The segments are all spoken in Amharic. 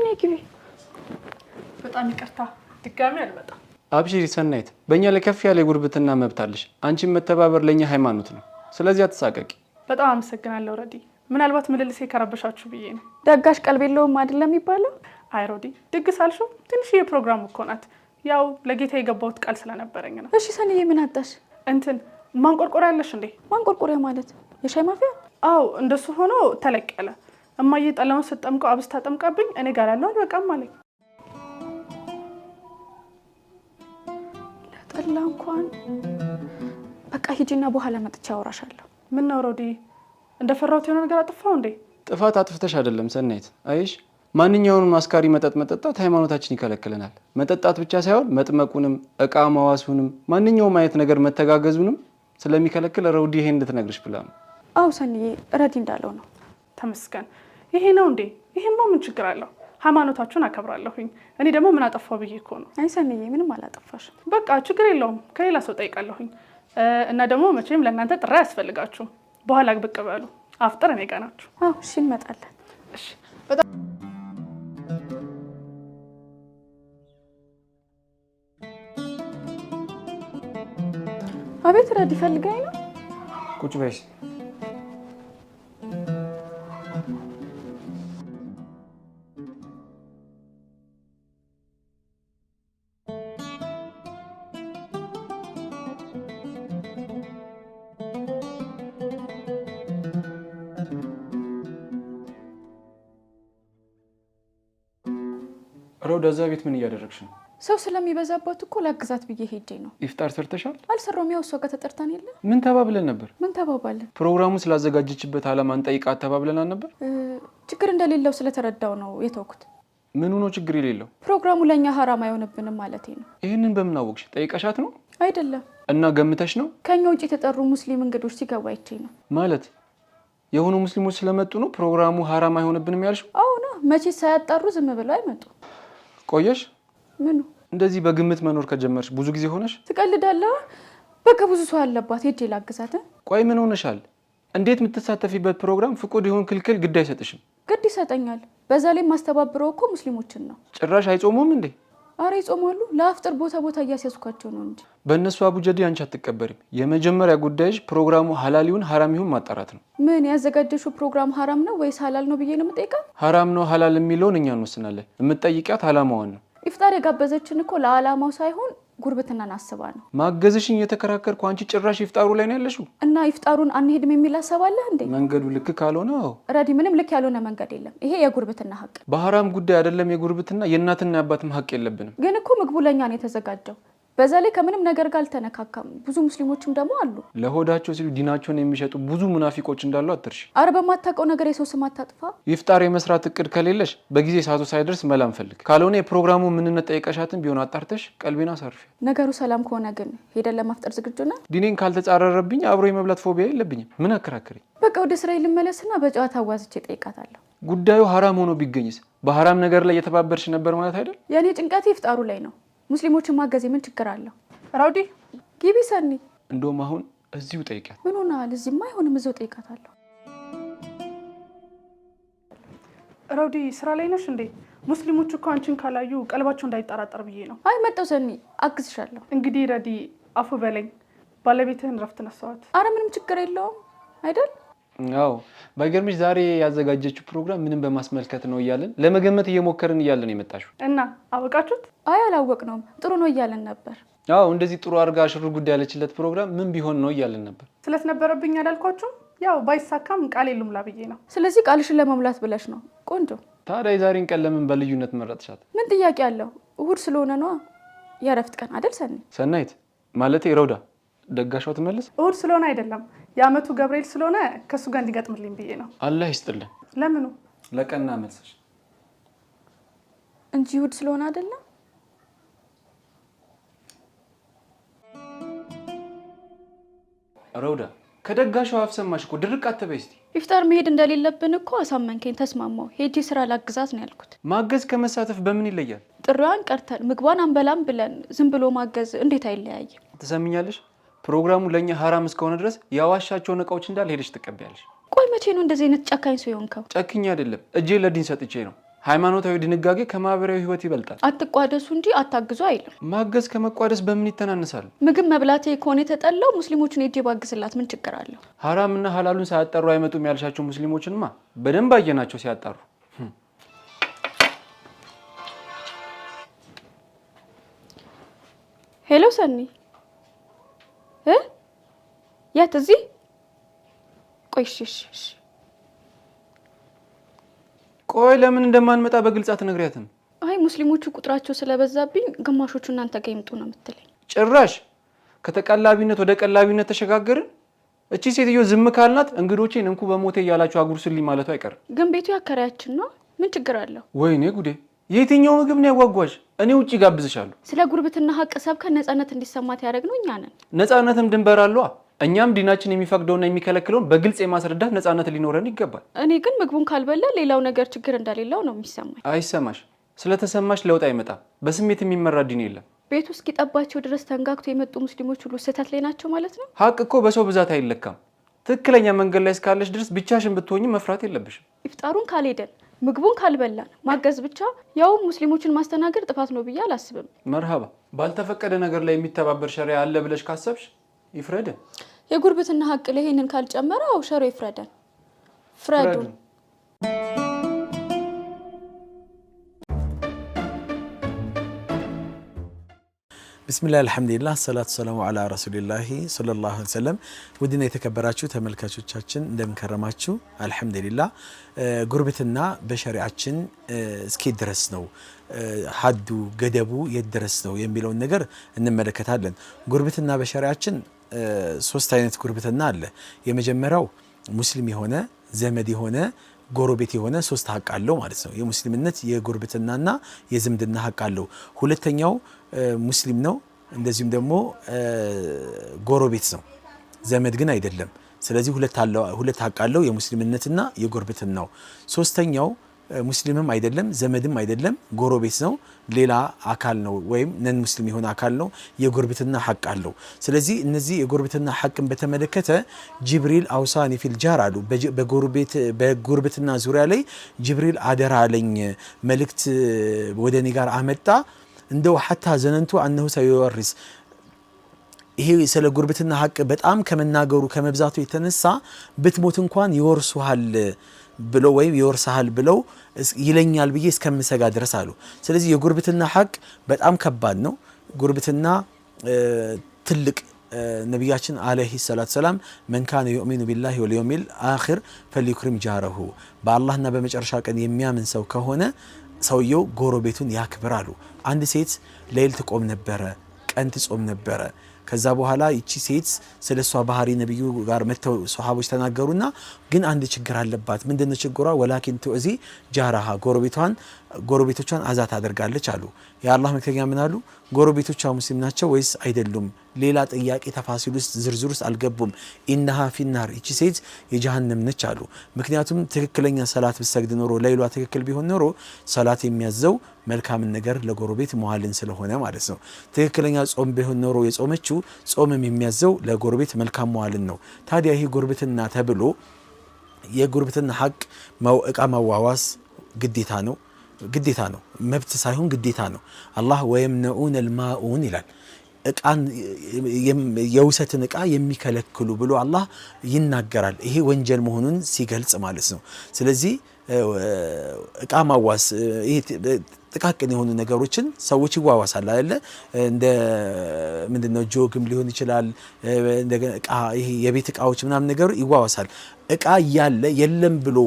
ነይ ግቢ። በጣም ይቅርታ፣ ድጋሚ አልመጣም። አብሽሪ ሰናይት፣ በእኛ ላይ ከፍ ያለ የጉርብትና መብት አለሽ። አንቺን መተባበር ለእኛ ሃይማኖት ነው። ስለዚህ አትሳቀቂ። በጣም አመሰግናለሁ ረዲ። ምናልባት ምልልሴ ከረበሻችሁ ብዬ ነው። ደጋሽ ቀልብ የለውም አይደለም የሚባለው? አይ ሮዲ፣ ድግስ አልሽው ትንሽዬ ፕሮግራም እኮ ናት። ያው ለጌታ የገባሁት ቃል ስለነበረኝ ነው። እሺ ሰንዬ፣ ምን አጣሽ? እንትን ማንቆርቆሪያ አለሽ እንዴ? ማንቆርቆሪያ ማለት የሻይ ማፍያ? አዎ፣ እንደሱ ሆኖ ተለቅ ያለ። እማዬ ጠላውን ስትጠምቀው አብስታ ጠምቃብኝ እኔ ጋር ያለው አልበቃም አለኝ። ለጠላ እንኳን በቃ ሂጂና በኋላ መጥቼ አወራሻለሁ። ምን ነው ሮዲ፣ እንደፈራሁት የሆነ ነገር አጥፋው እንዴ? ጥፋት አጥፍተሽ አይደለም ሰናይት። አይሽ ማንኛውንም አስካሪ መጠጥ መጠጣት ሃይማኖታችን ይከለክለናል። መጠጣት ብቻ ሳይሆን መጥመቁንም፣ እቃ ማዋሱንም፣ ማንኛውም አይነት ነገር መተጋገዙንም ስለሚከለክል ረውዲ ይሄን እንድትነግርሽ ብላ ነው። አዎ ሰንዬ፣ ረዲ እንዳለው ነው። ተመስገን። ይሄ ነው እንዴ? ይሄማ ምን ችግር አለው? ሃይማኖታችሁን አከብራለሁኝ። እኔ ደግሞ ምን አጠፋው ብዬ እኮ ነው። አይ ሰንዬ፣ ምንም አላጠፋሽም። በቃ ችግር የለውም፣ ከሌላ ሰው ጠይቃለሁኝ። እና ደግሞ መቼም ለእናንተ ጥሪ አያስፈልጋችሁም። በኋላ ብቅ በሉ። አፍጥር እኔ ጋ ናችሁ። አዎ እሺ፣ እንመጣለን። እሺ በጣም አቤት ረዲ፣ ፈልጋኝ ነው? ቁጭ በይስ። ረውዳ፣ እዛ ቤት ምን እያደረግሽ ነው? ሰው ስለሚበዛባት እኮ ላግዛት ብዬ ሄጄ ነው። ኢፍጣር ሰርተሻል? አልሰራውም። ያው እሷ ጋር ተጠርተን የለ። ምን ተባብለን ነበር? ምን ተባባለን? ፕሮግራሙ ስላዘጋጀችበት ዓላማ እንጠይቃት ተባብለን አልነበር? ችግር እንደሌለው ስለተረዳው ነው የተውኩት። ምኑ ነው ችግር የሌለው? ፕሮግራሙ ለእኛ ሀራም አይሆንብንም ማለት ነው። ይህንን በምን አወቅሽ? ጠይቀሻት ነው? አይደለም። እና ገምተሽ ነው? ከኛ ውጭ የተጠሩ ሙስሊም እንግዶች ሲገቡ አይቼ ነው። ማለት የሆኑ ሙስሊሞች ስለመጡ ነው ፕሮግራሙ ሀራም አይሆንብንም ያልሽው? አዎና፣ መቼ ሳያጣሩ ዝም ብለው አይመጡ። ቆየሽ? ምኑ? እንደዚህ በግምት መኖር ከጀመርሽ ብዙ ጊዜ ሆነሽ? ትቀልዳለህ? በቃ ብዙ ሰው አለባት፣ ሄጄ ላግዛት። ቆይ ምን ሆነሻል? እንዴት የምትሳተፊበት ፕሮግራም ፍቁድ ይሁን ክልክል ግድ አይሰጥሽም? ግድ ይሰጠኛል። በዛ ላይ የማስተባብረው እኮ ሙስሊሞችን ነው። ጭራሽ አይጾሙም እንዴ? አረ ይጾማሉ። ለአፍጥር ቦታ ቦታ እያስያዝኳቸው ነው እንጂ። በእነሱ አቡጀዴ አንቺ አትቀበሪም። የመጀመሪያ ጉዳይሽ ፕሮግራሙ ሀላል ይሁን ሀራም ይሁን ማጣራት ነው። ምን ያዘጋጀሽው ፕሮግራም ሀራም ነው ወይስ ሀላል ነው ብዬ ነው የምጠይቃት? ሀራም ነው ሀላል የሚለውን እኛ እንወስናለን። የምትጠይቂያት አላማዋን ነው። ኢፍጣር የጋበዘችን እኮ ለአላማው ሳይሆን ጉርብትናን አስባ ነው። ማገዝሽን እየተከራከርኩ አንቺ ጭራሽ ይፍጣሩ ላይ ነው ያለሽው። እና ኢፍጣሩን አንሄድም የሚል ሀሳብ አለህ እንዴ? መንገዱ ልክ ካልሆነ አዎ። ረዲ፣ ምንም ልክ ያልሆነ መንገድ የለም። ይሄ የጉርብትና ሀቅ። በሀራም ጉዳይ አይደለም የጉርብትና የእናትና የአባትም ሀቅ የለብንም። ግን እኮ ምግቡ ለእኛ ነው የተዘጋጀው። በዛ ላይ ከምንም ነገር ጋር አልተነካካም። ብዙ ሙስሊሞችም ደግሞ አሉ። ለሆዳቸው ሲሉ ዲናቸውን የሚሸጡ ብዙ ሙናፊቆች እንዳሉ አትርሺ። አረ በማታውቀው ነገር የሰው ስም አታጥፋ። ይፍጣር የመስራት እቅድ ከሌለሽ በጊዜ ሰዓቱ ሳይደርስ መላ እንፈልግ። ካልሆነ የፕሮግራሙ ምንነት ጠይቀሻትን ቢሆን አጣርተሽ ቀልቤን አሳርፊ። ነገሩ ሰላም ከሆነ ግን ሄደን ለማፍጠር ዝግጁ ነን? ዲኔን ካልተጻረረብኝ አብሮ የመብላት phobia የለብኝም። ምን አከራከረኝ? በቃ ወደ ስራዬ ልመለስና በጨዋታ አዋዝቼ ጠይቃታለሁ። ጉዳዩ ሀራም ሆኖ ቢገኝስ በሀራም ነገር ላይ የተባበርሽ ነበር ማለት አይደል? የእኔ ጭንቀቴ ይፍጣሩ ላይ ነው። ሙስሊሞችን ማገዜ ምን ችግር አለው? ራውዲ ግቢ ሰኒ። እንደውም አሁን እዚሁ ጠይቂያት። ምን ሆነሃል? እዚህማ አይሆንም፣ እዚሁ ጠይቃታለሁ። ረውዲ ስራ ላይ ነሽ እንዴ? ሙስሊሞች እኮ አንቺን ካላዩ ቀልባቸው እንዳይጠራጠር ብዬ ነው። አይ መጣሁ ሰኒ፣ አግዝሻለሁ። እንግዲህ ረዲ አፉ በለኝ፣ ባለቤትህን ረፍት ነሳዋት። አረ ምንም ችግር የለውም አይደል? አዎ ባይገርምሽ ዛሬ ያዘጋጀችው ፕሮግራም ምንም በማስመልከት ነው እያለን ለመገመት እየሞከርን እያለን የመጣሽው። እና አወቃችሁት? አይ አላወቅነውም፣ ጥሩ ነው እያለን ነበር። አዎ እንደዚህ ጥሩ አድርጋ ሽር ጉዳይ ያለችለት ፕሮግራም ምን ቢሆን ነው እያለን ነበር። ስለነበረብኝ አላልኳችሁም? ያው ባይሳካም ቃል ልሙላ ብዬ ነው። ስለዚህ ቃልሽን ለመሙላት ብለሽ ነው። ቆንጆ። ታዲያ የዛሬን ቀን ለምን በልዩነት መረጥሻት? ምን ጥያቄ አለው? እሁድ ስለሆነ ነዋ፣ የእረፍት ቀን አይደል ሰኒ? ሰናይት ማለቴ ረውዳ ደጋሿ ትመልስ። እሁድ ስለሆነ አይደለም የአመቱ ገብርኤል ስለሆነ ከእሱ ጋር እንዲገጥምልኝ ብዬ ነው። አላህ ይስጥልን። ለምኑ? ለቀና መልስሽ እንጂ እሁድ ስለሆነ አይደለም። ረውዳ ከደጋሿ አፍ ሰማሽ እኮ ድርቅ አትበይ እስቲ። ኢፍጣር መሄድ እንደሌለብን እኮ አሳመንከኝ፣ ተስማማው። ሄጄ ስራ ላግዛት ነው ያልኩት። ማገዝ ከመሳተፍ በምን ይለያል? ጥሪዋን ቀርተን ምግቧን አንበላም ብለን ዝም ብሎ ማገዝ እንዴት አይለያይም? ትሰሚኛለሽ? ፕሮግራሙ ለእኛ ሀራም እስከሆነ ድረስ ያዋሻቸውን እቃዎች እንዳለ ሄደሽ ትቀበያለሽ። ቆይ መቼ ነው እንደዚህ አይነት ጨካኝ ሰው የሆንከው? ጨክኜ አይደለም እጄ ለዲን ሰጥቼ ነው። ሃይማኖታዊ ድንጋጌ ከማህበራዊ ህይወት ይበልጣል። አትቋደሱ እንጂ አታግዙ አይልም። ማገዝ ከመቋደስ በምን ይተናነሳል? ምግብ መብላቴ ከሆነ የተጠላው ሙስሊሞችን ሄጄ ባግዝላት ምን ችግር አለው? ሀራምና ሀላሉን ሳያጣሩ አይመጡም ያልሻቸው ሙስሊሞችንማ በደንብ አየናቸው ሲያጣሩ። Hello ሰኒ እ የት? እዚህ? ቆይ እሺ፣ እሺ፣ እሺ። ቆይ ለምን እንደማንመጣ በግልጽ አትነግሪያትም? አይ፣ ሙስሊሞቹ ቁጥራቸው ስለበዛብኝ ግማሾቹ እናንተ ጋር ይምጡ ነው የምትለኝ። ጭራሽ ከተቀላቢነት ወደ ቀላቢነት ተሸጋገርን። እቺ ሴትዮ ዝም ካልናት እንግዶቼን እንኩ በሞቴ እያላችሁ አጉርሱልኝ ማለቱ አይቀርም። ግን ቤቱ ያከራያችን ነው፣ ምን ችግር አለው? ወይኔ ጉዴ! የትኛው ምግብ ነው ያጓጓሽ? እኔ ውጭ ጋብዝሻለሁ። ስለ ጉርብትና ሀቅ ሰብከን ነፃነት እንዲሰማት ያደረግነው እኛ ነን። ነፃነትም ድንበር አለዋ። እኛም ዲናችን የሚፈቅደውና የሚከለክለውን በግልጽ የማስረዳት ነፃነት ሊኖረን ይገባል። እኔ ግን ምግቡን ካልበላ ሌላው ነገር ችግር እንደሌለው ነው የሚሰማኝ። አይሰማሽ። ስለተሰማሽ ለውጥ አይመጣም። በስሜት የሚመራ ዲን የለም። ቤቱ እስኪጠባቸው ድረስ ተንጋግቶ የመጡ ሙስሊሞች ሁሉ ስህተት ላይ ናቸው ማለት ነው። ሀቅ እኮ በሰው ብዛት አይለካም። ትክክለኛ መንገድ ላይ እስካለሽ ድረስ ብቻሽን ብትሆኚ መፍራት የለብሽም። ኢፍጣሩን ካልሄደን ምግቡን ካልበላን ማገዝ ብቻ ያውም ሙስሊሞችን ማስተናገድ ጥፋት ነው ብዬ አላስብም። መርሃባ። ባልተፈቀደ ነገር ላይ የሚተባበር ሸሪያ አለ ብለሽ ካሰብሽ ይፍረደን። የጉርብትና ሀቅ ላይ ይሄንን ካልጨመረ አው ሸሪያው ይፍረደን። ፍረዱን። ብስሚላህ፣ አልሐምዱሊላህ፣ ሰላቱ ሰላሙ አላ ረሱሊላሂ ሰለላሁ ዐለይሂ ወሰለም። ውድና የተከበራችሁ ተመልካቾቻችን እንደምንከረማችሁ፣ አልሐምዱሊላህ። ጉርብትና በሸሪዓችን እስኬት ድረስ ነው፣ ሀዱ ገደቡ የት ድረስ ነው የሚለውን ነገር እንመለከታለን። ጉርብትና በሸሪዓችን ሶስት አይነት ጉርብትና አለ። የመጀመሪያው ሙስሊም የሆነ፣ ዘመድ የሆነ፣ ጎረቤት የሆነ ሶስት ሀቅ አለው ማለት ነው። የሙስሊምነት፣ የጉርብትናና የዝምድና ሀቅ አለው። ሁለተኛው ሙስሊም ነው፣ እንደዚሁም ደግሞ ጎረቤት ነው፣ ዘመድ ግን አይደለም። ስለዚህ ሁለት ሀቅ አለው፣ የሙስሊምነትና የጉርብትናው። ሶስተኛው ሙስሊምም አይደለም፣ ዘመድም አይደለም፣ ጎረቤት ነው፣ ሌላ አካል ነው ወይም ነን ሙስሊም የሆነ አካል ነው፣ የጉርብትና ሀቅ አለው። ስለዚህ እነዚህ የጉርብትና ሀቅን በተመለከተ ጅብሪል أوصاني في الجار አሉ። በጉርብትና ዙሪያ ላይ ጅብሪል አደራ አለኝ፣ መልእክት ወደ እኔ ጋር አመጣ፣ እንደው حتى ظننت أنه سيورث፣ ይሄ ስለ ጉርብትና ሀቅ በጣም ከመናገሩ ከመብዛቱ የተነሳ ብትሞት እንኳን ይወርሱሃል ብሎ ወይም ይወርሰሃል ብለው ይለኛል ብዬ እስከምሰጋ ድረስ አሉ። ስለዚህ የጉርብትና ሀቅ በጣም ከባድ ነው። ጉርብትና ትልቅ፣ ነቢያችን عليه الصلاة والسلام من كان يؤمن بالله واليوم الآخر فليكرم جاره፣ በአላህና በመጨረሻ ቀን የሚያምን ሰው ከሆነ ሰውየው ጎረቤቱን ያክብር አሉ። አንድ ሴት ሌሊት ትቆም ነበረ፣ ቀን ትጾም ነበረ። ከዛ በኋላ ይቺ ሴት ስለ እሷ ባህሪ ነቢዩ ጋር መጥተው ሰሃቦች ተናገሩና ግን አንድ ችግር አለባት። ምንድነው ችግሯ? ولكن تؤذي جارها፣ ጎረቤቶቿን አዛ ታደርጋለች አሉ። የአላህ መልክተኛ ምን አሉ? ጎረቤቶቿ ሙስሊም ናቸው ወይስ አይደሉም? ሌላ ጥያቄ تفاصيل ውስጥ ዝርዝር ውስጥ አልገቡም። إنها في النار፣ ይቺ ሴት የጀሃነም ነች አሉ። ምክንያቱም ትክክለኛ ሰላት ብትሰግድ ኖሮ፣ ለይሏ ትክክል ቢሆን ኖሮ፣ ሰላት የሚያዘው መልካምን ነገር ለጎረቤት መዋልን ስለሆነ ማለት ነው። ትክክለኛ ጾም ቢሆን ኖሮ የጾመችው፣ ጾምም የሚያዘው ለጎረቤት መልካም መዋልን ነው። ታዲያ ይህ ጉርብትና ተብሎ የጉርብትና ሀቅ እቃ መዋዋስ ግዴታ ነው፣ ግዴታ ነው፣ መብት ሳይሆን ግዴታ ነው። አላህ ويمنعون الماعون ይላል። እቃን፣ የውሰትን እቃ የሚከለክሉ ብሎ አላህ ይናገራል። ይሄ ወንጀል መሆኑን ሲገልጽ ማለት ነው። ስለዚህ እቃ ማዋስ፣ ይሄ ጥቃቅን የሆኑ ነገሮችን ሰዎች ይዋዋሳል አይደለ? እንደ ምንድነው ጆግም ሊሆን ይችላል። እንደገና እቃ፣ ይሄ የቤት እቃዎች ምናምን ነገሩ ይዋዋሳል። እቃ እያለ የለም ብሎ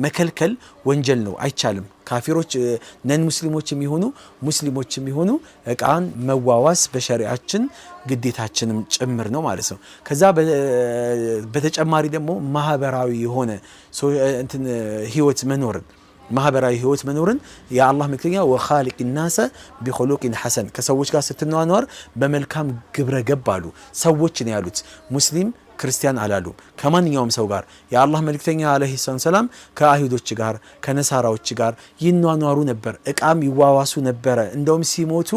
መከልከል ወንጀል ነው፣ አይቻልም። ካፊሮች ነን ሙስሊሞች የሚሆኑ ሙስሊሞች የሚሆኑ እቃን መዋዋስ በሸሪዓችን ግዴታችንም ጭምር ነው ማለት ነው። ከዛ በተጨማሪ ደግሞ ማህበራዊ የሆነ እንትን ህይወት መኖርን፣ ማህበራዊ ህይወት መኖርን የአላህ መልክተኛ وخالق الناس بخلق حسن፣ ከሰዎች ጋር ስትኗኗር በመልካም ግብረ ገብ አሉ። ሰዎች ነው ያሉት፣ ሙስሊም ክርስቲያን አላሉም። ከማንኛውም ሰው ጋር የአላህ መልእክተኛ ዓለይሂ ሰላም ከአይሁዶች ጋር ከነሳራዎች ጋር ይኗኗሩ ነበር፣ እቃም ይዋዋሱ ነበረ። እንደውም ሲሞቱ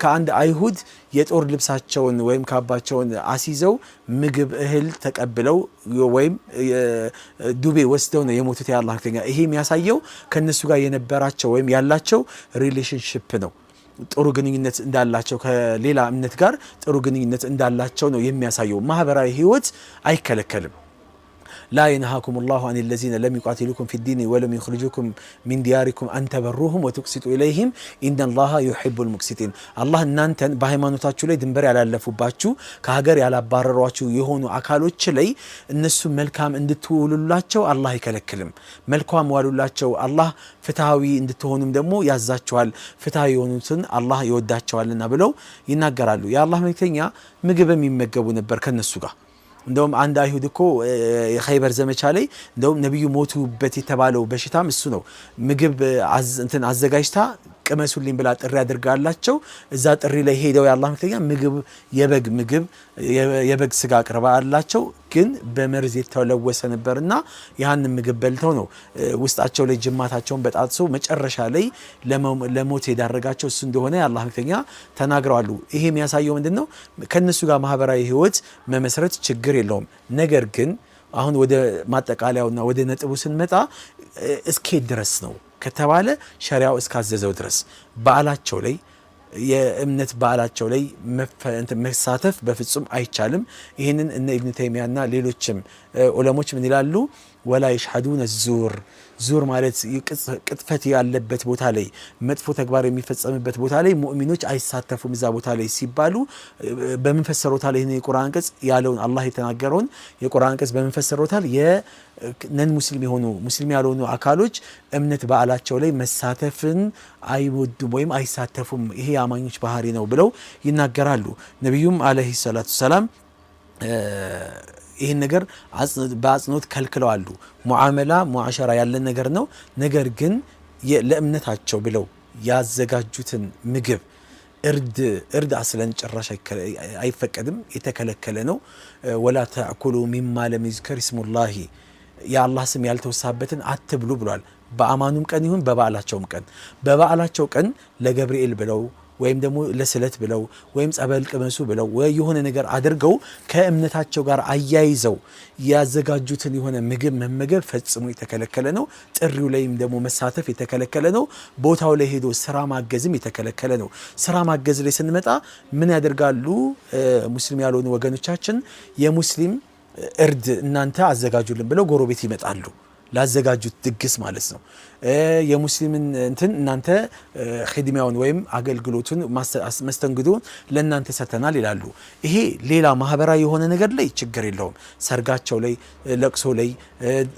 ከአንድ አይሁድ የጦር ልብሳቸውን ወይም ካባቸውን አስይዘው ምግብ እህል ተቀብለው ወይም ዱቤ ወስደው ነው የሞቱት የአላህ መልእክተኛ። ይሄ የሚያሳየው ከእነሱ ጋር የነበራቸው ወይም ያላቸው relationship ነው። ጥሩ ግንኙነት እንዳላቸው፣ ከሌላ እምነት ጋር ጥሩ ግንኙነት እንዳላቸው ነው የሚያሳየው። ማህበራዊ ህይወት አይከለከልም። لا ينهاكم الله عن الذين لم يقاتلوكم في الدين ولم يخرجوكم من دياركم أن تبروهم وتقسطوا إليهم إن الله يحب المقسطين። አላህ እናንተን በሃይማኖታችሁ ላይ ድንበር ያላለፉባችሁ፣ ከሀገር ያላባረሯችሁ የሆኑ አካሎች ላይ እነሱ መልካም እንድትውሉላቸው አላህ አይከለክልም። መልካም ዋሉላቸው። አላህ ፍትሃዊ እንድትሆኑም ደግሞ ያዛቸዋል። ፍትሃዊ የሆኑትን አላህ ይወዳቸዋልና ብለው ይናገራሉ። የአላህ መልክተኛ ምግብም ይመገቡ ነበር ከነሱ ጋር። እንደውም አንድ አይሁድ እኮ የኸይበር ዘመቻ ላይ እንደውም ነቢዩ ሞቱበት የተባለው በሽታም እሱ ነው። ምግብ እንትን አዘጋጅታ ቅመሱልኝ ብላ ጥሪ አድርጋላቸው እዛ ጥሪ ላይ ሄደው የአላህ መልክተኛ ምግብ፣ የበግ ምግብ፣ የበግ ስጋ አቅርባላቸው ግን በመርዝ የተለወሰ ነበርና ያንን ምግብ በልተው ነው ውስጣቸው ላይ ጅማታቸውን በጣጥሶ መጨረሻ ላይ ለሞት የዳረጋቸው እሱ እንደሆነ የአላህ መልክተኛ ተናግረዋሉ። ይሄ የሚያሳየው ምንድን ነው? ከእነሱ ጋር ማህበራዊ ህይወት መመስረት ችግር የለውም። ነገር ግን አሁን ወደ ማጠቃለያውና ወደ ነጥቡ ስንመጣ እስኬት ድረስ ነው ከተባለ ሸሪያው እስካዘዘው ድረስ በዓላቸው ላይ፣ የእምነት በዓላቸው ላይ መሳተፍ በፍጹም አይቻልም። ይህንን እነ ኢብን ተይሚያና ሌሎችም ዑለሞች ምን ይላሉ? ولا يشهدون الزور። زور ማለት ቅጥፈት ያለበት ቦታ ላይ፣ መጥፎ ተግባር የሚፈጸምበት ቦታ ላይ ሙእሚኖች አይሳተፉም እዛ ቦታ ላይ ሲባሉ በምን ፈሰሮታል? ይህን የቁርአን አንቀጽ ያለውን፣ አላህ የተናገረውን የቁርአን አንቀጽ በምን ፈሰሮታል? የ non ሙስሊም የሆኑ፣ ሙስሊም ያልሆኑ አካሎች እምነት በዓላቸው ላይ መሳተፍን አይወዱም ወይም አይሳተፉም። ይሄ የአማኞች ባህሪ ነው ብለው ይናገራሉ። ነቢዩም ዓለይሂ ሰላቱ ሰላም ይህን ነገር በአጽንኦት ከልክለዋሉ። ሙዓመላ ሙዓሸራ ያለን ነገር ነው። ነገር ግን ለእምነታቸው ብለው ያዘጋጁትን ምግብ፣ እርድ እርድ አስለን ጭራሽ አይፈቀድም፣ የተከለከለ ነው። ولا تأكلوا مما لم يذكر اسم الله፣ የአላህ ስም ያልተወሳበትን አትብሉ ብሏል። በአማኑም ቀን ይሁን በበዓላቸውም ቀን፣ በበዓላቸው ቀን ለገብርኤል ብለው ወይም ደግሞ ለስለት ብለው ወይም ጸበል ቅመሱ ብለው ወይ የሆነ ነገር አድርገው ከእምነታቸው ጋር አያይዘው ያዘጋጁትን የሆነ ምግብ መመገብ ፈጽሞ የተከለከለ ነው። ጥሪው ላይም ደግሞ መሳተፍ የተከለከለ ነው። ቦታው ላይ ሄዶ ስራ ማገዝም የተከለከለ ነው። ስራ ማገዝ ላይ ስንመጣ ምን ያደርጋሉ? ሙስሊም ያልሆኑ ወገኖቻችን የሙስሊም እርድ እናንተ አዘጋጁልን ብለው ጎረቤት ይመጣሉ። ላዘጋጁት ድግስ ማለት ነው። የሙስሊምን እንትን እናንተ ኺድሚያውን ወይም አገልግሎቱን መስተንግዶ ለእናንተ ሰተናል ይላሉ። ይሄ ሌላ ማህበራዊ የሆነ ነገር ላይ ችግር የለውም። ሰርጋቸው ላይ፣ ለቅሶ ላይ፣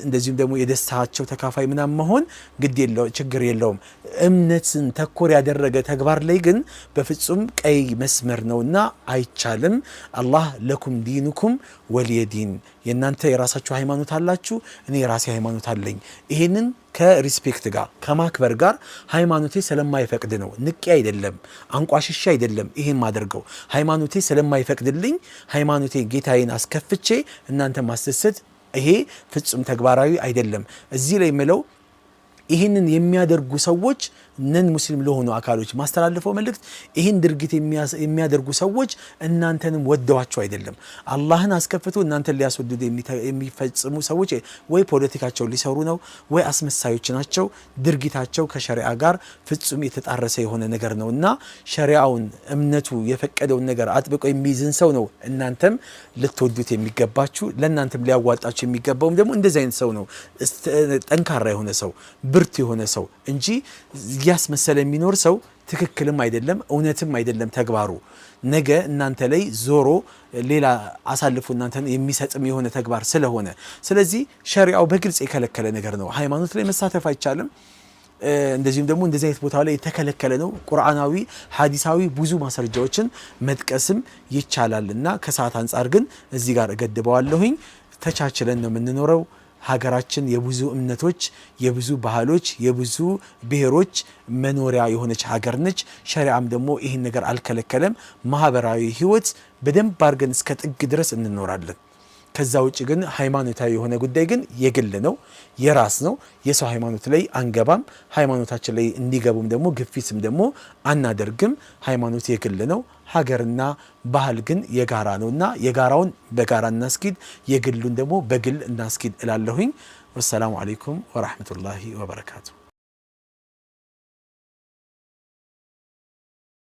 እንደዚሁም ደግሞ የደስታቸው ተካፋይ ምናምን መሆን ግድ የለው፣ ችግር የለውም። እምነትን ተኮር ያደረገ ተግባር ላይ ግን በፍጹም ቀይ መስመር ነውና አይቻልም። አላህ لكم دينكم ولي دين፣ የእናንተ የራሳችሁ ሃይማኖት አላችሁ፣ እኔ የራሴ ሃይማኖት አለኝ። ይሄንን ከ respect ጋር፣ ከማክበር ጋር፣ ሃይማኖቴ ስለማይፈቅድ ነው። ንቄ አይደለም፣ አንቋሽሼ አይደለም። ይሄን ማደርገው ሃይማኖቴ ስለማይፈቅድልኝ፣ ሃይማኖቴ ጌታዬን አስከፍቼ እናንተ ማስደሰት ይሄ ፍጹም ተግባራዊ አይደለም። እዚህ ላይ የምለው ይህንን የሚያደርጉ ሰዎች፣ non ሙስሊም ለሆኑ አካሎች ማስተላልፈው መልእክት፣ ይህን ድርጊት የሚያደርጉ ሰዎች እናንተንም ወደዋቸው አይደለም። አላህን አስከፍቶ እናንተን ሊያስወድዱ የሚፈጽሙ ሰዎች ወይ ፖለቲካቸውን ሊሰሩ ነው ወይ አስመሳዮች ናቸው። ድርጊታቸው ከሸሪዓ ጋር ፍጹም የተጣረሰ የሆነ ነገር ነው እና ሸሪዓውን፣ እምነቱ የፈቀደውን ነገር አጥብቆ የሚይዝን ሰው ነው እናንተም ልትወዱት የሚገባችሁ፣ ለእናንተም ሊያዋጣችሁ የሚገባውም ደግሞ እንደዚህ አይነት ሰው ነው። ጠንካራ የሆነ ሰው፣ ብርቱ የሆነ ሰው እንጂ እያስመሰለ የሚኖር ሰው ትክክልም አይደለም፣ እውነትም አይደለም ተግባሩ። ነገ እናንተ ላይ ዞሮ ሌላ አሳልፎ እናንተን የሚሰጥም የሆነ ተግባር ስለሆነ፣ ስለዚህ ሸሪዓው በግልጽ የከለከለ ነገር ነው። ሃይማኖት ላይ መሳተፍ አይቻልም። እንደዚሁም ደግሞ እንደዚህ አይነት ቦታ ላይ የተከለከለ ነው። ቁርአናዊ፣ ሀዲሳዊ ብዙ ማስረጃዎችን መጥቀስም ይቻላል እና ከሰዓት አንጻር ግን እዚህ ጋር እገድበዋለሁኝ። ተቻችለን ነው የምንኖረው። ሀገራችን የብዙ እምነቶች፣ የብዙ ባህሎች፣ የብዙ ብሔሮች መኖሪያ የሆነች ሀገር ነች። ሸሪዓም ደግሞ ይህን ነገር አልከለከለም። ማህበራዊ ህይወት በደንብ አድርገን እስከ ጥግ ድረስ እንኖራለን። ከዛ ውጭ ግን ሃይማኖታዊ የሆነ ጉዳይ ግን የግል ነው፣ የራስ ነው። የሰው ሃይማኖት ላይ አንገባም። ሃይማኖታችን ላይ እንዲገቡም ደግሞ ግፊትም ደግሞ አናደርግም። ሃይማኖት የግል ነው። ሀገርና ባህል ግን የጋራ ነው እና የጋራውን በጋራ እናስኪድ፣ የግሉን ደግሞ በግል እናስኪድ እላለሁኝ። ወሰላሙ አለይኩም ወራህመቱላሂ ወበረካቱ።